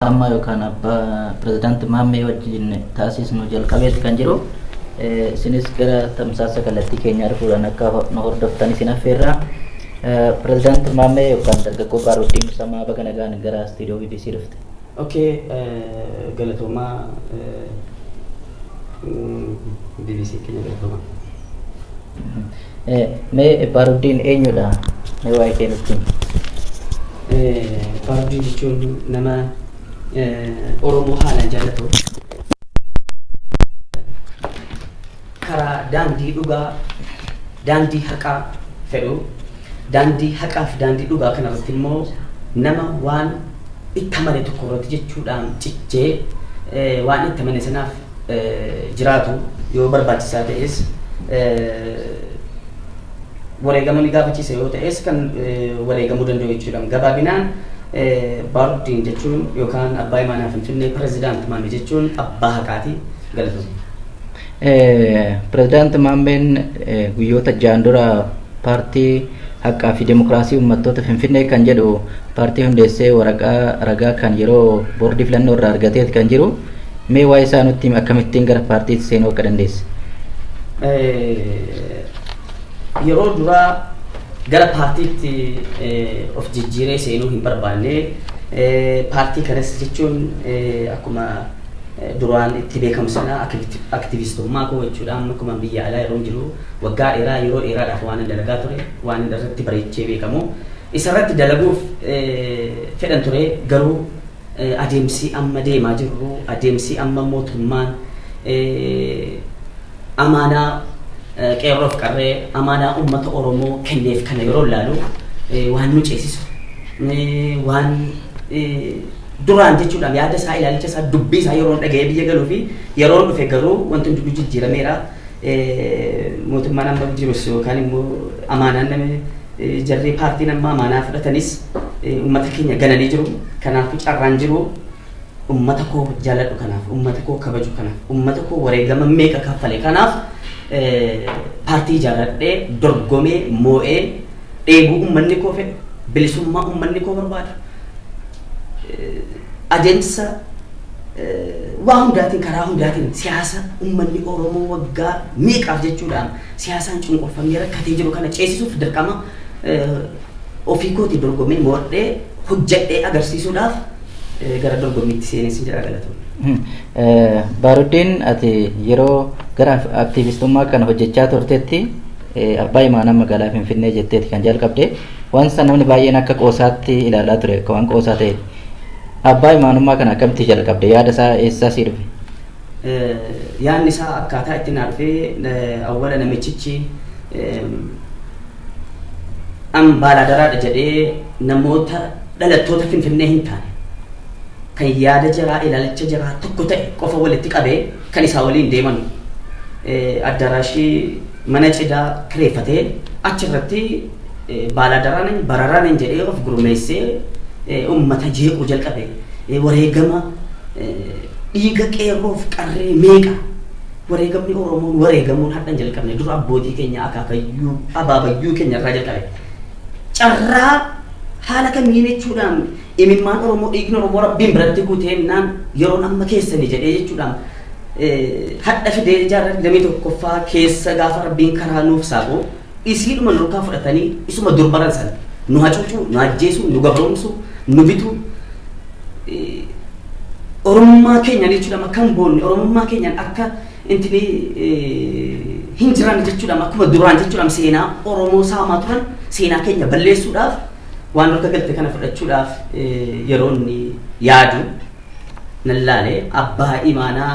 Amma yookaan abbaa pirezidaanti Maammee wajjin taasisnu jalqabeeti kan jiru. Isinis gara tamsaasa kallattii keenyaa dhufuudhaan akka nu hordoftan isin affeerra. Pirezidaanti Maammee yookaan dargaggoo Baaruddiin Samaa, baga nagaan gara istiidiyoo BBC dhufte. Okay, galatoomaa, BBC keenya galatoomaa. Mee Baaruddiin eenyudha? Mee waa'ee kee nutti himi. Baaruddiin jechuun nama Oromoo haalaan jaallatu, karaa daandii dhugaa, daandii haqaa fedhu, daandii haqaa fi daandii dhugaa kanarratti immoo nama waan itti amane tokko irratti jechuudhaan cichee waan itti amane sanaaf jiraatu, yoo barbaachisaa ta'es wareegama ni gaafachiisa yoo ta'es kan wareegamuu danda'u jechuudha. Gabaabinaan Baaruddiin jechuun yookaan abbaa imaanaa Finfinnee pirezidaant Maammee jechuun abbaa haqaati. Galatoomaa. Pirezidaant Maammeen guyyoota 6n dura paartii haqaa fi demokiraasii uummattoota Finfinnee kan jedhu paartii hundeessee waraqaa ragaa kan yeroo boordii filannoo irraa argateeti kan jiru. Mee waa'ee isaa nutti himi, akkamittiin gara paartiitti seenuu akka dandeesse? Yeroo duraa gara paartiitti of jijjiiree seenuu hin barbaanne. Paartii kanas jechuun akkuma duraan itti beekamu sana aktivistummaa koo jechuudha. Amma akkuma biyya alaa yeroo jiru waggaa dheeraa, yeroo dheeraadhaaf waan hin dalagaa ture, waan irratti bareechee beekamu isarratti dalaguuf fedhan ture. Garuu adeemsi amma deemaa jirru, adeemsi amma mootummaan amaanaa qeerroof qarree, amaanaa uummata Oromoo kenneef kana yeroo ilaalu, waan nu ceesisu, waan duraan jechuudhaan yaada isaa, ilaalcha isaa, dubbii isaa yeroo dhaga'ee biyya galuu fi yeroo dhufe garuu wanti hundinuu jijjiirameera. Mootummaan amma jirus yookaan immoo amaanaan namni jarri paartiin amma amaanaa fudhatanis uummata keenya gananii jiru. Kanaafuu carraan jiru uummata koo jaaladhu kanaaf, uummata koo kabaju kanaaf, uummata koo wareegama meeqa kaffale kanaaf paartii ijaarradhee dorgomee moo'ee dheebuu uummanni koo fedhu, bilisummaa uummanni koo barbaadu, adeemsa waa hundaatiin, karaa hundaatiin siyaasa uummanni Oromoo waggaa meeqaaf jechuudhaan siyaasaan cunqurfamee rakkatee jiru kana ceesisuuf dirqama ofii kooti dorgomee mo'adhee hojjedhee agarsiisuudhaaf gara dorgommiitti seenee sin jedha. Galatoomne. Baaruddiin, ati yeroo gara aktiivistummaa kana hojjechaa turtetti abbaa imaanaa magaalaa Finfinnee jetteeti kan jalqabde. Waan sana namni baay'een akka qoosaatti ilaalaa ture, akka waan qoosaa ta'e. Abbaa imaanummaa kana akkamitti jalqabde? Yaada isaa eessaa sii dhufe? Yaadni isaa akkaataa itti naa dhufee, awwala namichichi an baalaadaraadha jedhee namoota dhalattoota Finfinnee hin taane kan yaada jaraa, ilaalcha jaraa tokko ta'e qofa walitti qabee kan isaa waliin deeman addaraashii mana cidaa kireeffatee achirratti baaladaraan bararaan jedhee of gurmeessee uummata jeequu jalqabe. Wareegama dhiiga qeerroof qarree meeqa, wareegamni Oromoon wareegamuun hadhan jalqabne, dura abbootii keenya, akaakayyuu abaabayyuu keenya irraa jalqabe. Carraa haala kamiin jechuudhaan imimmaan Oromoo, dhiigni Oromoo Rabbiin biratti guutee naan yeroon amma keessanii jedhee jechuudhaan hadha fidee jaarraa 21ffaa keessa gaafa Rabbiin karaa nuuf saaqu isiidhuma nurkaa fudhatanii isuma dur baran sana nu hacuucuu, nu ajjeesuu, nu gabroomsuu, nu bituu, Oromummaa keenyaan jechuudhaan akka hin boonne, Oromummaa keenyaan akka intini hin jiran jechuudhaan, akkuma duraan jechuudhaan seenaa Oromoo saamaa turan, seenaa keenya balleessuudhaaf waan harka galte kana fudhachuudhaaf yeroo inni yaadu nan laale. Abbaa imaanaa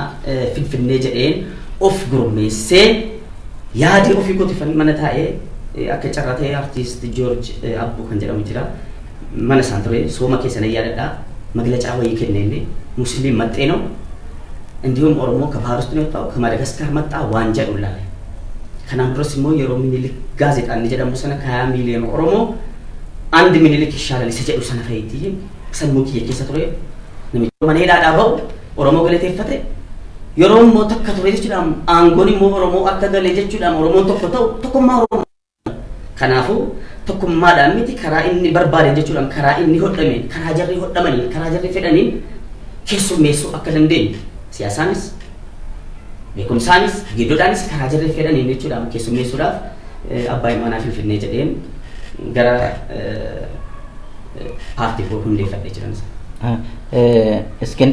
Finfinnee jedheen of gurmeessee yaadee ofii kootiifan mana taa'ee, akka carraa ta'ee artiist Joorj Abbuu kan jedhamu jira. Mana isaan ture sooma keessa nan yaadadha. መግለጫ wayii kenneen ሙስሊም መጤ ነው እንዲሁም ኦሮሞ ከባህር ውስጥ ነው የወጣው፣ ከማዳጋስካር መጣ waan jedhu laale. Kanaan duras immoo yeroo Minilik gaazexaan inni jedhamu sana ከ20 ሚሊዮን ኦሮሞ አንድ ሚኒሊክ ይሻላል isa jedhu sana fa'iitti sammuu kiyya keessa ture. Namichi mana hidhaadhaa ba'u Oromoo galateeffate. Yeroo immoo takka ture jechuudhaan aangoon immoo Oromoo akka galee jechuudhaan Oromoon tokko ta'u, tokkummaa Oromoo. Kanaafuu tokkummaadhaan miti, karaa inni barbaade jechuudhaan, karaa inni hodhameen, karaa jarri hodhamaniin, karaa jarri fedhaniin. Keessummeessuu akka dandeenyu siyaasaanis, beekumsaanis, gidduudhaanis karaa jarri fedhaniin jechuudha keessummeessuudhaaf abbaa imaanaa Finfinnee jedheen gara paartii koo hundeeffadhee jiran. Iskin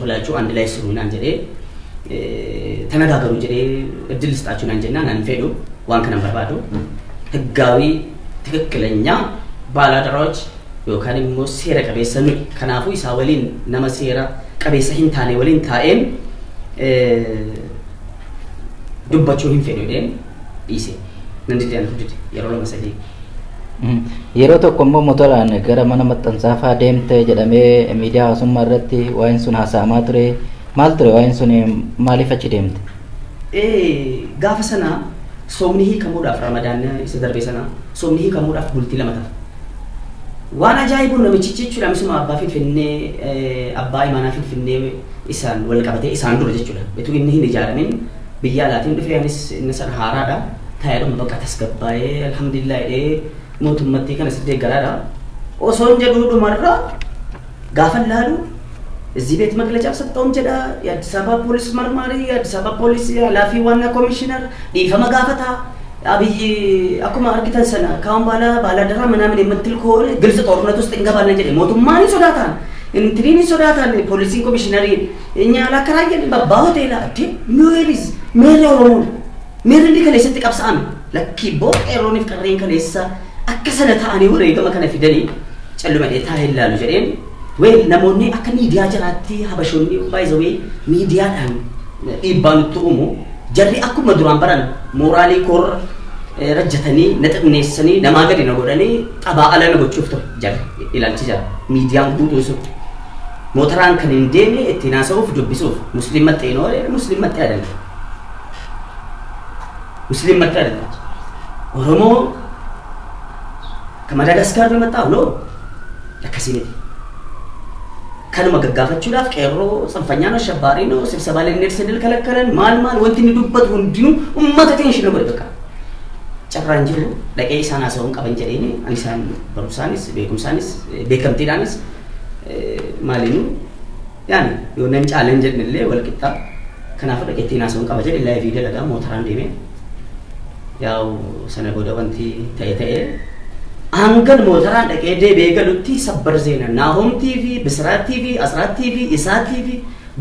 ብላችሁ አንድ ላይ ስሩ naan jedhee ተነጋገሩ jedhee እድል ልስጣችሁ naan jennaan an fedhu waan kanan barbaadu ህጋዊ ትክክለኛ ባላደራዎች yookaan immoo seera qabeessa nuyi kanaafuu isaa waliin nama seera qabeessa hin taane waliin taa'een dubbachuu hin fedhu jedheen dhiise. Nan dide, anatu dide yeroo lama sadii. Yeroo tokko immoo motoraan gara mana maxxansaa fa'aa deemte jedhamee miidiyaa hawaasummaa irratti waa'een sun haasa'amaa ture. Maal ture waa'een sun, maaliif achi deemte? Gaafa sana soomni hiikamuudhaaf, Ramadaan isa darbe sana soomni hiikamuudhaaf bultii lama ta'a. Waan ajaa'ibu namichichi jechuudha misuma abbaa Finfinnee, abbaa imaanaa Finfinnee isaan wal qabatee isaan dura jechuudha. Utuu inni hin ijaaramin biyya alaatiin dhufee anis inni sana haaraadha. Taa'eedhuma bakka tasgabbaa'ee alhamdulillah jedhee mootummaatti kana si deeggaraadha. Osoo hin jedhuu dhumarra gaafa laalu እዚህ ቤት መግለጫ ሰጠውም jedha የአዲስ አበባ ፖሊስ መርማሪ፣ የአዲስ አበባ ፖሊስ ኃላፊ፣ ዋና ኮሚሽነር dhiifama gaafata አብይ akkuma argitan sana ካሁን በኋላ ባላደራ ምናምን የምትል ከሆነ ግልጽ ጦርነት ውስጥ እንገባለን jedhe. Mootummaan sodaatan intiniin sodaatan poolisiin komishinariin እኛ አላከራየን በባ ሆቴላ እንዴ ሜሪዝ ሜሪ ኦሮሞን ሜሪ inni kaleessatti qabsa'ame lakkii boo qeerrooniif qarreen kaleessa akka sana ta'anii wareegama kana fidanii calluma dheetaa hin laalu jedheen. Well, namoonni akka miidiyaa jiraatti habashoonni baay'izawee miidiyaadhaan dhiibbaa nutti uumu. Jarri akkuma duraan baran mooraalii koorra rajjatanii na xinneessanii namaa gadi na godhanii xabaa ala na gochuuf ture jarri ilaalchi jira miidiyaan guutuun sun. Mootoraan kan hin deemne ittiin haasa'uuf dubbisuuf musliim maxxeenoo musliim maxxee adanna. ሙስሊም መጤ አይደለች። ኦሮሞ ከማዳጋስካር ነው የመጣው ነው akkasii miti. Kanuma gaggaafachuudhaaf qeerroo ጽንፈኛ ነው፣ አሸባሪ ነው፣ ስብሰባ ላይ እንሂድ ስንል ከለከለን። Maal maal wanti inni dubbatu hundinuu uummata tension godhe በቃ carraan jiru dhaqee isaan haasa'uun qaban jedheeni ani isaan barumsaanis beekumsaanis beekamtiidhaanis maaliinuu yaani yoo nan caalan jennellee wal qixxaa kanaafuu dhaqee ittiin haasa'uun qaba jedhe live dalagaa mootoraan deemee yaa'u sana booda wanti ta'e ta'e hangan mootoraan dhaqee deebi'ee galutti ሰበር ዜና ናሆም ቲቪ፣ ብስራት ቲቪ፣ አስራት ቲቪ፣ ኢሳት ቲቪ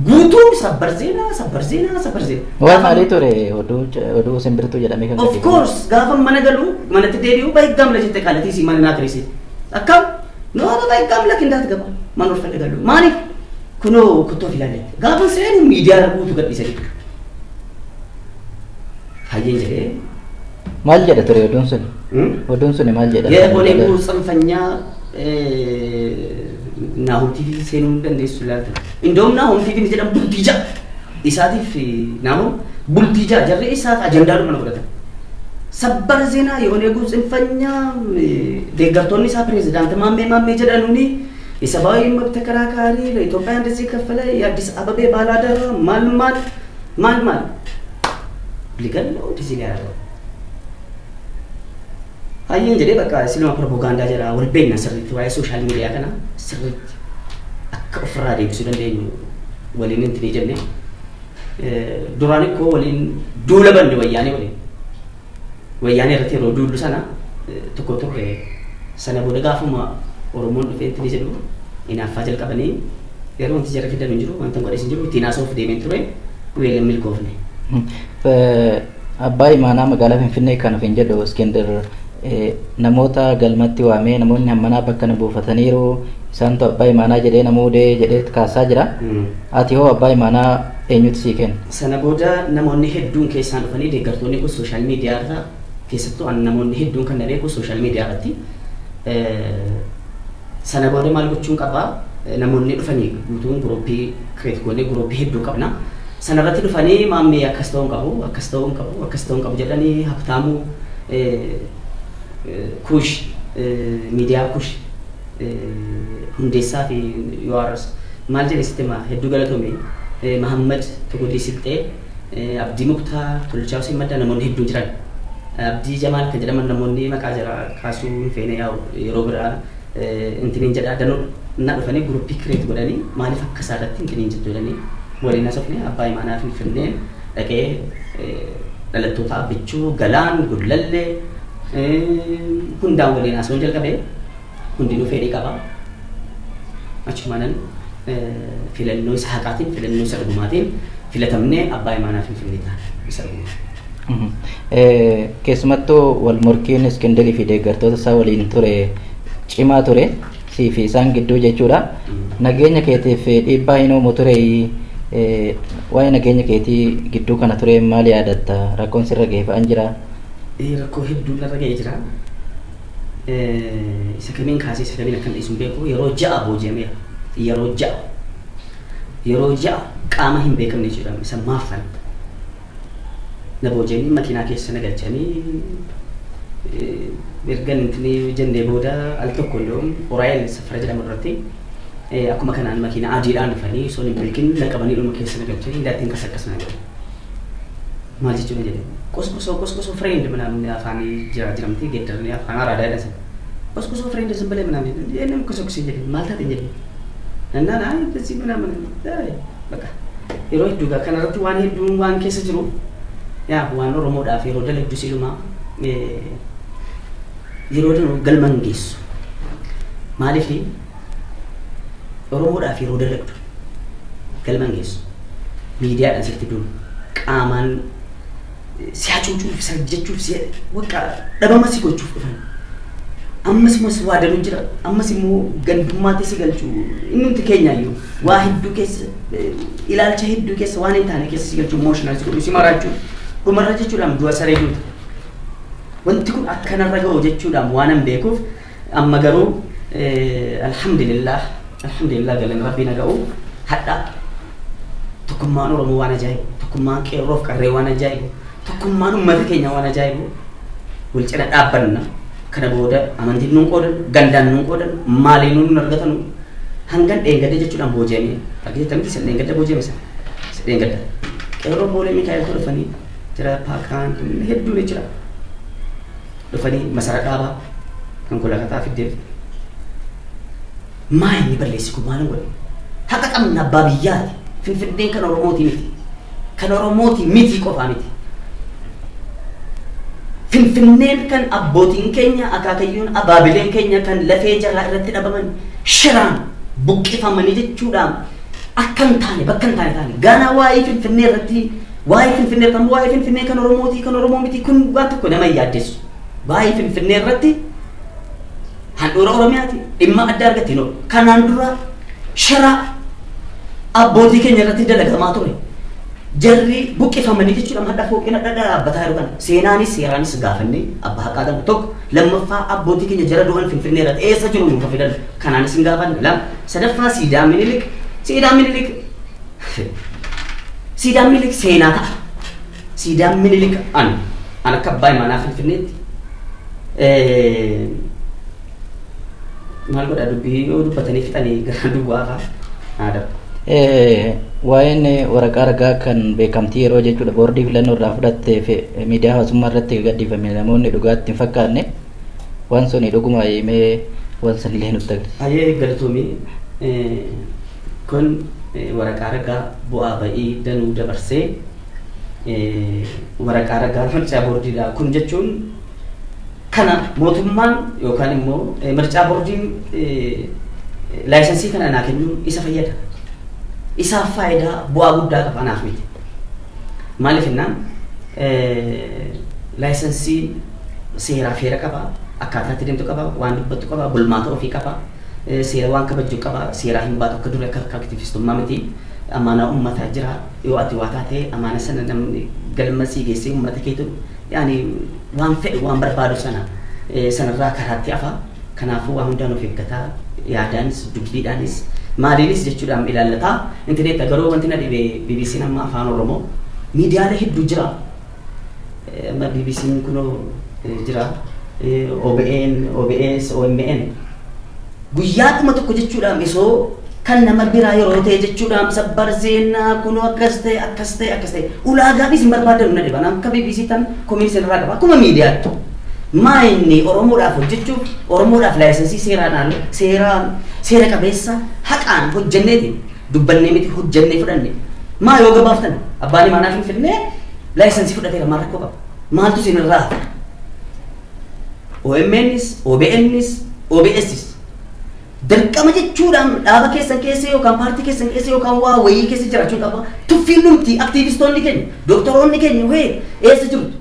guutuun ሰበር ዜና ሰበር ዜና ሰበር ዜና. Waan maalii ture oduu oduu simbirtuu jedhamee kan Of course gaafa mana galu manatti deebi'u በህግ አምላክ jette qaalatii si mana naa kireesse akkam no በህግ አምላክ እንዳትገባ መኖር ፈልጋለሁ maaliif kunoo kuttoo filaalette gaafa seenu miidiyaa guutuu gadhiisanii hayyeen jedhee. Maal jedha ture oduun sun? Oduun sun maal jedha? የኦነጉ ጽንፈኛ ናሆም ቲቪ seenuu hin dandeessu laata. Indoom Naahom TV jedhamu bultii ja'a. Isaatiif Naahom bultii ja'a jarri isaat ajandaadhuma na godhatan. ሰበር ዜና የኦነጉ ጽንፈኛ deeggartoonni isaa pirezidaanti ማሜ ማሜ jedhanuuni የሰብአዊ መብት ተከራካሪ ለኢትዮጵያ እንደዚህ ከፈለ የአዲስ አበቤ ባላደራ ማል ማል ማል ማል ሊገለው እንደዚህ ሊያደርገው hayyeen jedhee bakka siluma propagaandaa jedha wal beekna sirriitti waa'ee social media kana sirriitti akka ofirraa deebisuu dandeenyu waliin intinii jenne duraan ikkoo waliin duula banne wayyaanee waliin wayyaanee irratti yeroo duullu sana tokko turre. Sana booda gaafuma Oromoon dhufee intinii jedhu hinaaffaa jalqabanii yeroo wanti jara fidan hin jiru wanta godhes hin jiru ittiin haasa'uuf deemeen ture weeleen milkoofne. Abbaa imaanaa magaalaa Finfinnee kan ofiin jedhu Iskindir namoota galmatti waamee namoonni hammanaa bakka nu buufataniiru isaantu abbaa imaanaa jedhee namuudee jedhee kaasaa jira. Ati hoo abbaa imaanaa eenyutu sii kenna? Sana booda namoonni hedduun keessaan dhufanii deeggartoonni kun social media irra keessattuu an namoonni hedduun kan na beeku social media irratti. Sana booda maal gochuun qabaa namoonni dhufanii guutuun group create goonee group hedduu qabna. Sana irratti dhufanii maammee akkas ta'uu qabu akkas ta'uu qabu akkas ta'uu qabu jedhanii Habtaamuu Kuush miidiyaa Kuush Hundeessaa fi URS maal jedhe sitti himaa, hedduu galatoomi. Mahammad Tugutii Silxee, Abdii Muktaa, Tolchaa Hussein Maddaa, namoonni hedduu jiran. Abdii Jamaal kan jedhaman, namoonni maqaa jara kaasuu hin feene, yaa'u yeroo biraa intiniin jedhaa danuu na dhufanii group create godhanii, maaliif akka isaa irratti intiniin jettu jedhanii waliin haasofne. Abbaa Imaanaa Finfinnee dhaqee dhalattoota Abbichuu, Galaan, Gullallee hundaan waliin haasa'uun jalqabee, hundinuu fedhii qaba. Achumaanan filannoo isa haqaatiin, filannoo isa dhugumaatiin filatamnee Abbaa Imaanaa Finfinnee taane isa dhugumaa. Keessumattuu wal morkiin Iskindirii fi deeggartoota isaa waliin ture cimaa ture, sii fi isaan gidduu jechuudha. Nageenya keetiif dhiibbaa hin uumu ture? Waa'ee nageenya keetii gidduu kana ture maal yaadatta? Rakkoon sirra ga'e fa'aan jira? Rakkoo hedduun narra ga'ee jira. Isa kamiin kaasee isa kamiin akkan dhiisu hin beeku. Yeroo 6 booji'ameera. Yeroo 6. Yeroo 6 qaama hin beekamne jechuudha. Isa maaffan. Na booji'anii makiinaa keessa na galchanii, erga intini jennee booda al tokko iyyuu Uraa'el safara jedhamu irratti akkuma kanaan makiinaa adiidhaan dhufanii osoo hin beekin na qabanii dhuma keessa na galchanii daattiin kas akkas na godhan. Maal jechuudha jedhe, qosqosoo qosqosoo friend ምናምን afaanii jira jiramti geeddaranii afaan araadaa jedhan sana. Qosqosoo friend ዝም ብለህ ምናምን jedhe, qosqosoo jedhe, maal taate jedhe. Nannaan አይ በዚህ ምናምን በቃ yeroo hedduu gaa kanarratti waan hedduun waan keessa jiru, yaa waan Oromoodhaaf yeroo dalagdu silumaa yeroo danuu galma hin geessu. Maaliif Oromoodhaaf yeroo dalagdu galma hin geessu. Miidiyaadhaan sitti duulu, qaamaan si hacuucuuf, si hojjechuuf, si bakka dhabama si gochuuf dhufan. Ammas immoo waa danuun jira. Ammas immoo gandummaatti si galchu. Inni nuti keenyaayyuu waa hedduu keessa, ilaalcha hedduu keessa, waan hin taane keessa si galchu, emotional si godhu, si maraachuu. Dhumarra jechuudhaan du'a saree duuta. Wanti kun akkanarra ga'u jechuudhaan waan hin beekuuf, amma garuu alhamdulillah, alhamdulillah, galan rabbii na ga'u. Hadha tokkummaan Oromoo waan ajaa'ibu, tokkummaan qeerroof qarree waan ajaa'ibu, tokkummaan uummata keenya waan ajaa'ibu, wal cina dhaabbanna. Kana booda amantiin nuun qoodan, gandaan nuun qoodan, maaliin nuun argatanu. Hangan dheengadda jechuudhaan booji'amee argite miti, isa dheengadda booji'ame, isa dheengadda qeerroo Boolee Mikaa'el dhufanii jira, paakaan hedduun jira, dhufanii masara dhaabaa konkolaataa fiddeef. Maa inni balleessi kun? Maal godhe? Haqa qabna, abbaa biyyaati. Finfinneen kan Oromooti miti, kan Oromooti miti qofaa miti. Finfinneen kan abbootiin keenya, akaakayyuun, abaabileen keenya kan lafee jaraa irratti dhabaman, shiraan buqqifamanii jechuudhaan akka hin taane, bakka hin taane taane. Gaanaa waa'ee Finfinnee irratti, waa'ee Finfinnee irratti, waa'ee Finfinnee kan Oromooti, kan Oromoo miti, kun waan tokko nama hin yaaddessu. Waa'ee Finfinnee irratti handhuura Oromiyaati dhimma adda argatti no. Kanaan dura shira abbootii keenya irratti dalagamaa ture. Jarri buqqifamanii jechuudha madda fooqina dhadha dhaabbataa jiru kana. Seenaanis seeraanis gaafannee abbaa haqaa ta'u tokko. Lammaffaa, abbootii keenya jara du'an Finfinnee irratti eessa jiru nuuf fidan, kanaanis hin gaafanne. Lama, sadaffaa, siidaa Minilik, siidaa Minilik, siidaan Minilik seenaa ta'a. Siidaan Minilik an akka abbaa imaanaa Finfinneetti maal godha, dubbii yoo dubbatanii fixanii gara duwwaa fa'a naa darba. Waa'een waraqaa ragaa kan beekamtii yeroo jechuudha boordii filannoo irraa fudhattee fi miidiyaa hawaasummaa irratti gadhiifame namoonni dhugaatti hin fakkaanne, waan suni dhuguma himee waan sanillee nutti agarsiisa. Baay'ee galatoomii. Kun waraqaa ragaa bu'aa ba'ii danuu dabarsee, waraqaa ragaa mircaa boordiidha. Kun jechuun kana mootummaan yookaan immoo mircaa boordiin license kana naa kennuun isa fayyada. Isaaf faayidaa bu'aa guddaa qaba, anaaf miti. Maaliif jennaan, license seeraaf heera qaba, akkaataa itti deemtu qaba, waan dubbattu qaba, bulmaata ofii qaba, seera waan kabajju qaba, seeraa hin baatu akka durii akka aktivistummaa miti. Amaanaa uummataa jira, yoo ati waa taate amaana sana namni galma sii geessee uummata keetu yaani waan fedhu waan barbaadu sana sanarraa karaatti hafa. Kanaafuu waa hundaan of eeggataa, yaadaanis dubbiidhaanis maaliinis jechuudhaan ilaallataa. Intineetta garuu wanti na dhibe, BBC'n amma Afaan Oromoo miidiyaalee hedduu jira. Amma BBC'n kunoo jira. OBN, OBS, OMN. Guyyaadhuma tokko jechuudhaan isoo kan nama biraa yeroo ta'e jechuudhaan sabbar seenaa kunoo akkas ta'e akkas ta'e akkas ta'e ulaagaanis hin barbaadamu na dhiba. Akka BBC tan komii irraa qaba akkuma miidiyaatti. Maa inni Oromoodhaaf hojjechuuf Oromoodhaaf laayisensii seeraan seeraan seera qabeessa haqaan hojjenneeti dubbannee miti hojjennee fudhanne. Maa yoo gabaaftan abbaan imaanaa Finfinnee laayisensii fudhateera maal rakkoo qaba? Maaltu isin irraa hafa? OMNs, OBNs, OBSs dirqama jechuudhaan dhaaba keessan keessa yookaan paartii keessan keessa yookaan waa wayii keessa jiraachuu qaba. Tuffiin dhumti aktiivistoonni keenya, doktoroonni keenya wee eessa jirtu?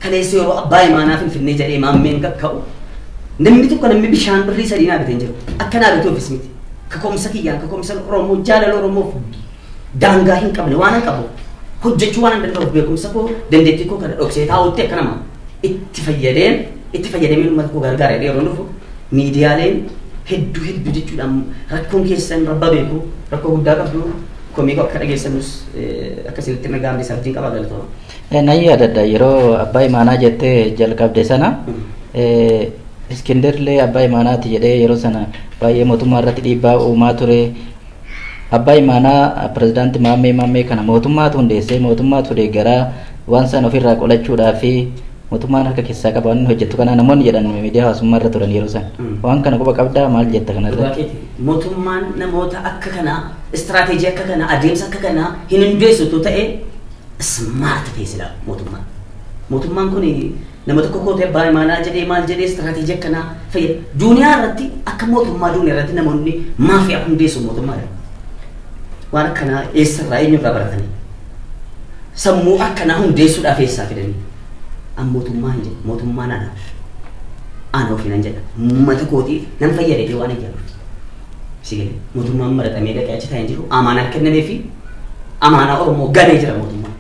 Kaleessa yeroo abbaa imaanaa Finfinnee jedhee maammeen kakka'u namni tokko namni bishaan birrii 3 naa bitee hin jiru. Akka naa bitee ofis miti. Kaka'umsa kiyyaan kaka'umsa Oromoo jaalala Oromoof daangaa hin qabne waan hin qabu. Hojjechuu waan hin danda'uuf beekumsa koo dandeettii koo kana dhoksee taa'utti akka nama itti fayyadameen uummata koo gargaara jedhee yeroo dhufu miidiyaaleen hedduu hedduu jechuudhaan rakkoon keessan rabba beeku rakkoo guddaa qabdu komii koo akka dhageessanus akkasinitti nagaamne sarjiin qaba galatooma. Nan yaadadha yeroo abbaa imaanaa jettee jalqabde sana Iskindirlee abbaa imaanaati jedhee yeroo sana baay'ee mootummaa irratti dhiibbaa uumaa ture. Abbaa imaanaa pirezidaantii Maammee kana mootummaatu hundeessee mootummaatu deeggaraa waan sana ofirraa qolachuudhaa fi mootummaan harka keessaa qaba waan hojjettu kana namoonni jedhan miidiyaa hawaasummaa irra turan yeroo sana. Waan kana quba qabdaa maal jetta kanarratti? Mootummaan namoota akka kanaa istiraateejii akka kanaa adeemsa akka kanaa hin hundeessitu ta'e smart ta'e silaa mootummaan. Mootummaan kun nama tokko kootee abbaa imaanaa jedhee maal jedhee istiraateejii akkanaa fayyada. Duuniyaa irratti akka mootummaa duuniyaa irratti namoonni maafiyaa hundeessu mootummaadha. Waan akkanaa eessarraa eenyurraa baratanii? Sammuu akkanaa hundeessuudhaaf eessaa fidanii? An mootummaa hin jedhu mootummaan ana. Ana ofiin nan jedha. Uummata kootiif nan fayyada jedhee waan ijaaruuf. Si galee mootummaan maraxamee dhaqee achi taa'ee jiru amaanaa kennamee fi amaanaa Oromoo ganee jira mootummaan.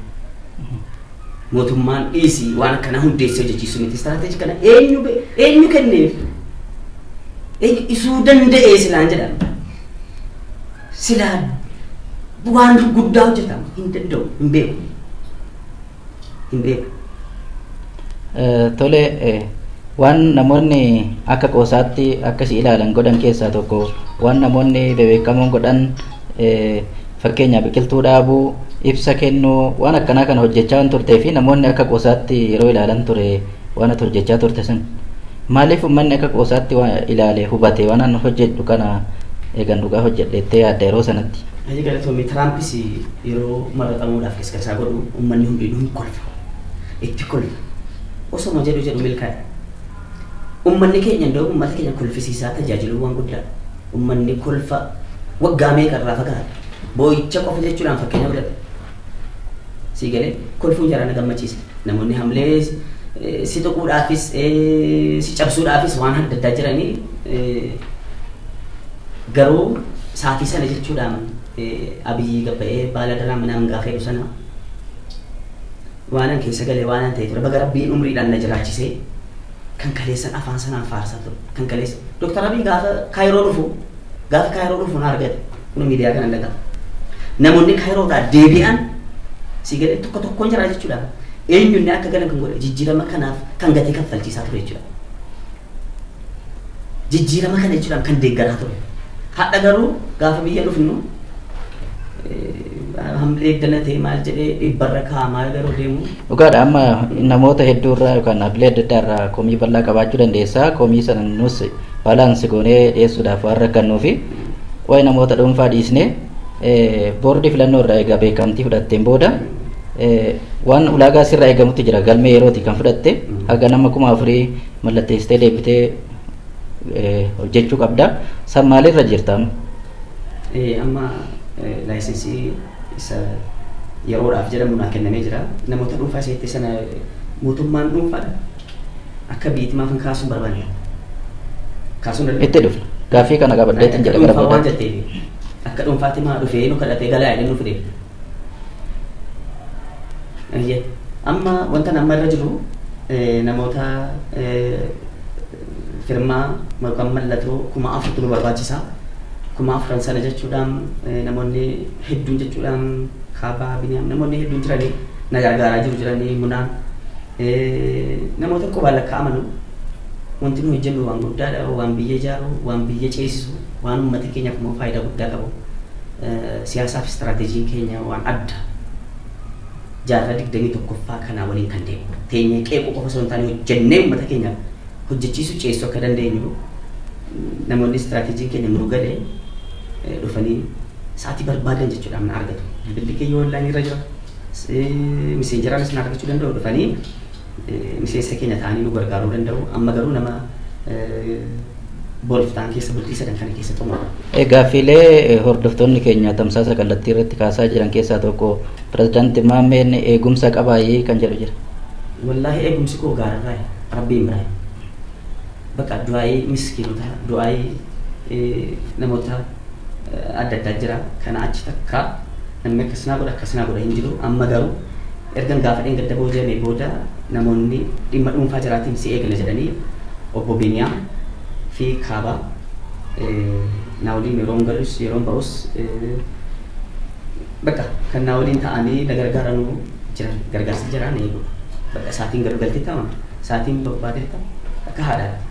Mootummaan dhiisii waan akkanaa hundeessee hojjechiisu miti. Istiraateejii kana eenyu kenneef? Eenyu isuu danda'ee silaan jedhama. Silaa waan guddaa hojjetama hin danda'u hin beeku. Hin beeku. Tole waan namoonni akka qoosaatti akkasii ilaalan godhan keessaa tokko waan namoonni bebeekamoon godhan fakkeenyaaf biqiltuu dhaabuu ibsa kennuu waan akkanaa kana hojjechaa waan turtee fi namoonni akka qoosaatti yeroo ilaalan ture waan ati hojjechaa turte sun maaliif uummanni akka qoosaatti ilaale hubate waan an hojjedhu kana eegan dhugaa hojjedheettee yaadda yeroo sanatti. Haji galatoomii Tiraampis yeroo maratamuudhaaf qisqasaa godhu uummanni hundinuu hin kolfa. Itti kolfa. Osoma jedhu jedhu milkaa'e. Uummanni keenya iddoo uummata keenya kolfisiisaa tajaajiluu waan guddaadha. Uummanni kolfa waggaa meeqa irraa fagaata. Boo'icha qofa jechuudhaan fakkeenya fudhate. Sii galee kolfuun jaraa na gammachiisa. Namoonni hamlee si tuquudhaafis si cabsuudhaafis waan adda addaa jiranii garuu saatii sana jechuudhaan Abiyyi gabba'ee baala daraa minaan gaafa jedhu sana waan an keessa galee waan an ta'e ture baga rabbiin umriidhaan na jiraachisee kan kaleessan afaan sanaan faarsaa ture kan kaleessa Dooktar Abiy gaafa Kaayiroo dhufu na argate kun miidiyaa kana dhagaa namoonni Kaayiroodhaa deebi'an si galee tokko tokkoon jira jechuudha eenyunni akka galan kan godhe jijjiirama kanaaf kan gatii kaffalchiisaa ture jechuudha. Jijjiirama kana jechuudhaan kan deeggaraa ture. Hadha garuu gaafa biyya dhufnu hamlee danatee maal jedhee dhibbarra kaa'amaa garuu deemu. Dhugaadha amma namoota hedduu irraa yookaan dhaabbilee adda addaa irraa komii bal'aa qabaachuu dandeessa. Komii sana nus baalaansi goonee dhiyeessuudhaaf waan rakkannuu fi waa'ee namoota dhuunfaa dhiisnee boordii filannoo irraa egaa beekamtii fudhatteen booda waan ulaagaa sirraa eegamutti jira galmee yerooti kan fudhatte haga nama 4000 mallatteessitee deebitee hojjechuu qabda. San maalirra jirta amma? Amma laayisensii isa yeroodhaaf jedhamu naa kennamee jira. Namoota dhuunfaa isheetti sana mootummaan dhuunfaadha. Akka biyyitti maaf hin kaasuun barbaanne? Kaasuun danda'u. Itti dhufna. Gaaffii kana qabadheetiin jedha gara Dhuunfaa waan boodaatti. jetteef akka dhuunfaatti maa dhufee nu kadhatee galaa jedhee nu fide. Amma wanta amma irra jiru namoota firmaa yookaan mallattoo 4000 nu barbaachisa. 4000 sana jechuudhaan namoonni hedduun jechuudhaan kaabaa biniyaam namoonni hedduun jiranii na gargaaraa jiru jiranii munaan namoota qubaan lakkaa'amanu Wanti nu hojjennu waan guddaadha, waan biyya ijaaru, waan biyya ceesisu, waan uummata keenyaaf immoo faayidaa guddaa qabu. Siyaasaaf istiraateejiin keenya waan adda. Jaarraa 21ffaa kanaa waliin kan deemu. Teenyee qeequu qofa osoo hin taane hojjennee uummata keenyaaf hojjechiisu ceesisuu akka dandeenyu namoonni istiraateejiin keenya nuu galee dhufanii sa'aatii barbaadan jechuudha na argatu. Bilbilli keenya onlaayinii irra jira. Miseenjeraanis na argachuu danda'u dhufanii miseensa keenya ta'anii nu gargaaruu danda'u. Amma garuu nama boriif ta'an keessa bultii sadan kana keessa xumura. Gaaffiilee hordoftoonni keenya tamsaasa kallattii irratti kaasaa jiran keessaa tokko pirezidaanti Maammeen eegumsa qabaayee kan jedhu jira. Wallaahi eegumsi koo gaararraa rabbiin biraa. Bakka du'aayii miskiinota du'aayii namoota adda addaa jira. Kana achi takka namni akkasinaa godha akkasinaa godha hin jiru. Amma garuu ergan gaafa dheengadda booji'amee booda namoonni dhimma dhuunfaa jiraatiin si eegna jedhanii obbo Biniyaa fi Kaabaa naa waliin yeroon galus yeroon ba'us bakka kan naa waliin ta'anii na gargaaranuu jiran gargaarsi jiraan eegu. Bakka sa'aatiin galgaltee ta'ama sa'aatiin barbaadetta akka haadhaatti.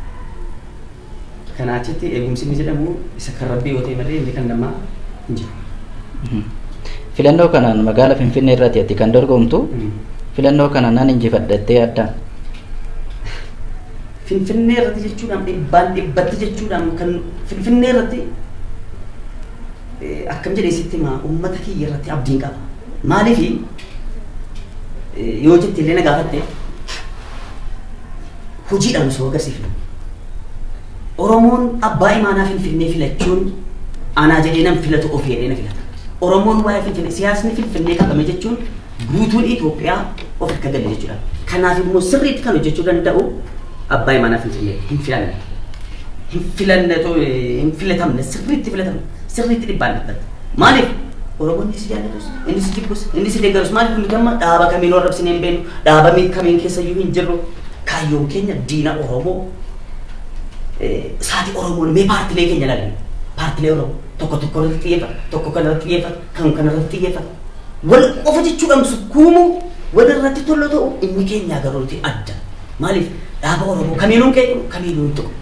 Kana achitti eegumsi inni jedhamu isa kan rabbii yoo ta'e malee inni kan namaa hin jiru. Filannoo kanaan magaalaa Finfinnee irratti ati kan dorgomtu filannoo kana nan injifadhattee adda. Finfinnee irratti jechuudhaan dhibbaan dhibbatti jechuudhaan kan Finfinnee irratti akkam jedhee sitti himaa uummata kiyya irratti abdiin qaba. Maaliif yoo jette illee na gaafatte hojiidhaan osoo agarsiifnu. Oromoon abbaa imaanaa Finfinnee filachuun anaa jedhee nan filatu ofii jedhee na filata. Oromoon waa'ee Finfinnee siyaasni Finfinnee qabame jechuun guutuun Itoophiyaa of akka gale jechuudha. Kanaaf immoo sirriitti kan hojjechuu danda'u abbaa imaanaa Finfinnee hin filanne. Hin filanne hin filatamne sirriitti filatamne sirriitti dhibbaan dhibbatti. Maaliif? Oromoon inni si jaallatus, inni si jibbus, inni si deeggarus maaliif nuti amma dhaaba kamiin arrabsinee hin beeknu, dhaaba kamiin keessa iyyuu hin jirru. Kaayyoon keenya diina Oromoo sa'aatii Oromoon mee paartilee keenya ilaalan. Paartilee Oromoo tokko tokko irratti xiyyeeffata, tokko kana irratti xiyyeeffata, kan kana irratti xiyyeeffata. Wal qofa jechuudhaan sukkuumuu wal irratti tollo ta'u inni keenya garuu nuti adda. Maaliif dhaaba Oromoo kamiinuu qeeqnu kamiinuu hin tuqnu.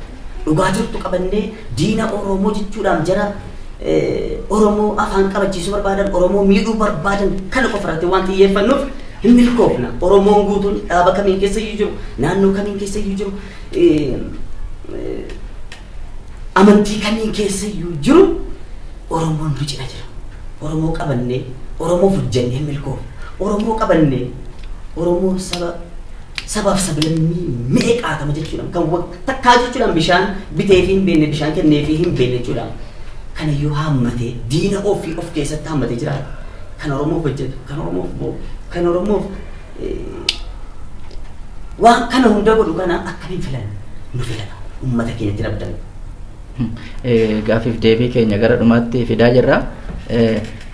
Dhugaa jirtu qabannee diina Oromoo jechuudhaan jara Oromoo afaan qabachiisuu barbaadan, Oromoo miidhuu barbaadan kana qofa irratti waan xiyyeeffannuuf hin milkoofna. Oromoon guutuun dhaaba kamiin keessa iyyuu jiru, naannoo kamiin keessa iyyuu jiru, amantii kamiin keessa iyyuu jiru Oromoon nu cina jira. Oromoo qabannee Oromoof hojjennee hin milkoofna. Oromoo qabannee Oromoo saba sabaaf sablammii meeqaatama jechuudhaan kan takkaa jechuudhaan bishaan bitee fi hin beekne bishaan kennee fi hin beekne jechuudhaan kanayyuu haammatee diina ofii of keessatti haammatee jiraata. Kan Oromoof hojjetu, kan Oromoof bo'u, kan Oromoof waan kana hunda godhu kana akkamiin filanna? Nu filata. Uummata keenyatti abdanna. Gaaffiif deebii keenya gara dhumaatti fidaa jirra.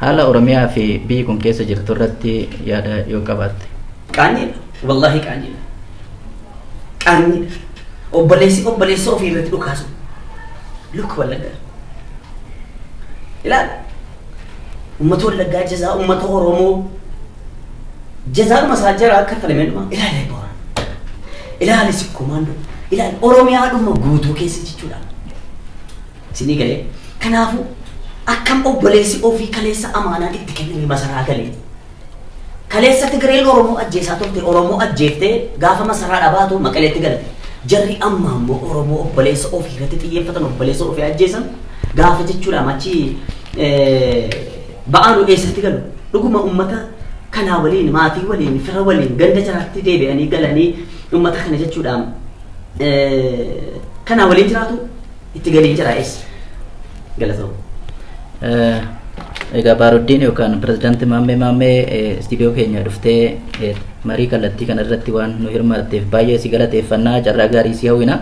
Haala Oromiyaa fi biyyi kun keessa jirtu irratti yaada yoo qabaatte. Qaanyiidha. Wallaahi qaanyiidha. Qaanyiidha. Obboleessi obboleessa ofii irratti dhukaasu. Lukka Wallaggaa. Ilaali. Uummata Wallaggaa jazaa uummata Oromoo jazaadhuma isaa jara kaffalamee dhuma. Ilaali Boorana. Ilaali Sikkoo Maandoo. Ilaali Oromiyaadhuma guutuu keessa jechuudha. Isinii galee. Kanaafuu akkam obboleessi ofii kaleessa amaanaan itti kenname masaraa galee. Kaleessa Tigreen Oromoo ajjeesaa turte Oromoo ajjeeftee gaafa masaraa dhabaatu Maqaleetti galte. Jarri amma ammoo Oromoo obboleessa ofii irratti xiyyeeffatan obboleessa ofii ajjeesan gaafa jechuudha achi ba'aanu eessatti galu. Dhuguma uummata kanaa waliin maatii waliin fira waliin ganda jaraatti deebi'anii galanii uummata kana jechuudha kanaa waliin jiraatu itti galii jira eessa. Galatooma. Egaa Baaruddiin yookaan pirezidaantii Maammee Maammee istiidiyoo keenya dhuftee marii kallattii kana irratti waan nu hirmaatteef baay'ee si galateeffannaa carraa gaarii si hawwina.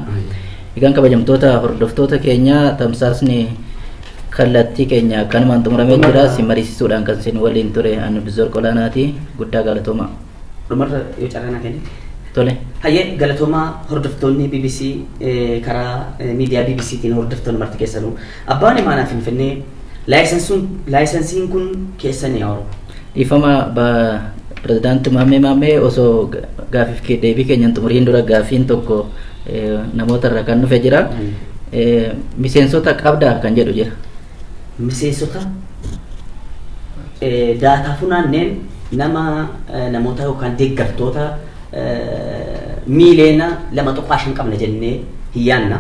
Egaan kabajamtoota hordoftoota keenya tamsaasni kallattii keenya kanumaan xumuramee jira si mariisisuudhaan kan isin waliin ture ani Bizoor Qolaanaati guddaa galatooma. Dhumarra yoo carraa naa kennite. Tole. Hayyee galatoomaa hordoftoonni BBC karaa miidiyaa BBCtiin hordoftoonni marti keessanuu abbaan imaanaa Finfinnee laayisensiin kun keessanii haa Oromoo. Dhiifama pirezidaantii Maammee Maammee osoo gaaffiif deebii keenyan xumuriin dura gaaffiin tokko Namoota irraa kan dhufe jira. Miseensota qabdaa kan jedhu jira. Miseensota daataa funaanneen nama namoota yookaan deeggartoota 2.5 miiliyoona qabna jennee hin yaanna.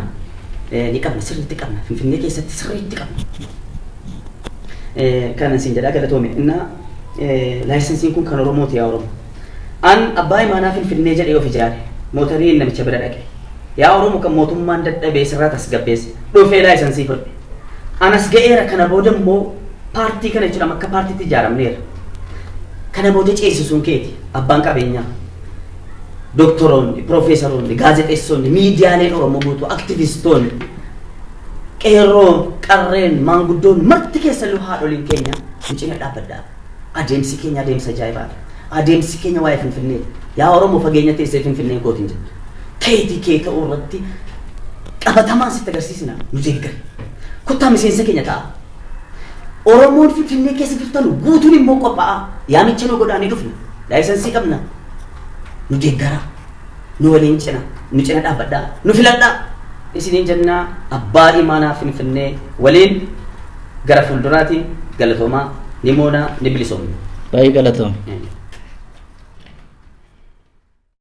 Ni qabna, sirriitti qabna. Finfinnee keessatti sirriitti qabna. Kanan siin jedhaa, galatoome. Innaa laayisensiin kun kan Oromooti, yaa Oromoo. An abbaa imaanaa Finfinnee jedhee of ijaare. Mootarii namicha bira dhaqe. Yaa Oromoo, kan mootummaan dadhabee sirraa tasgabbeesse. Dhufee laayisensii fudhe. Anas ga'eera. Kana booda immoo paartii kana jechuudha, akka paartiitti ijaaramneera. Kana booda ceesisuun keeti, abbaan qabeenyaa. Doktoroonni, piroofeesaroonni, gaazexeessonni, miidiyaaleen Oromoo guutuu, aktivistoonni, qeerroon, qarreen, maanguddoon marti keessalluu haadholiin keenya nu cina dhaabbadhaa. Adeemsi keenya adeemsa ajaa'ibaadha. Adeemsi keenya waa'ee Finfinneeti. Yaa Oromoo, fageenya teessee Finfinnee kootiin jettu. Keetii kee ta'uu irratti qabatamaan sitti agarsiisna, nu deeggari. Kottaa miseensa keenya ta'a. Oromoon Finfinnee keessa jirtan guutuun immoo qophaa'a. Yaamicha nu godhaa, ni dhufna. Laayisensii qabna. Nu deeggaraa. Nu waliin cina. Nu cina dhaabbadhaa. Nu filadhaa. Isiniin jennaa, abbaa imaanaa Finfinnee waliin gara fuulduraati. Galatoomaa, ni moonaa, ni bilisoomna. Baay'ee galatoome.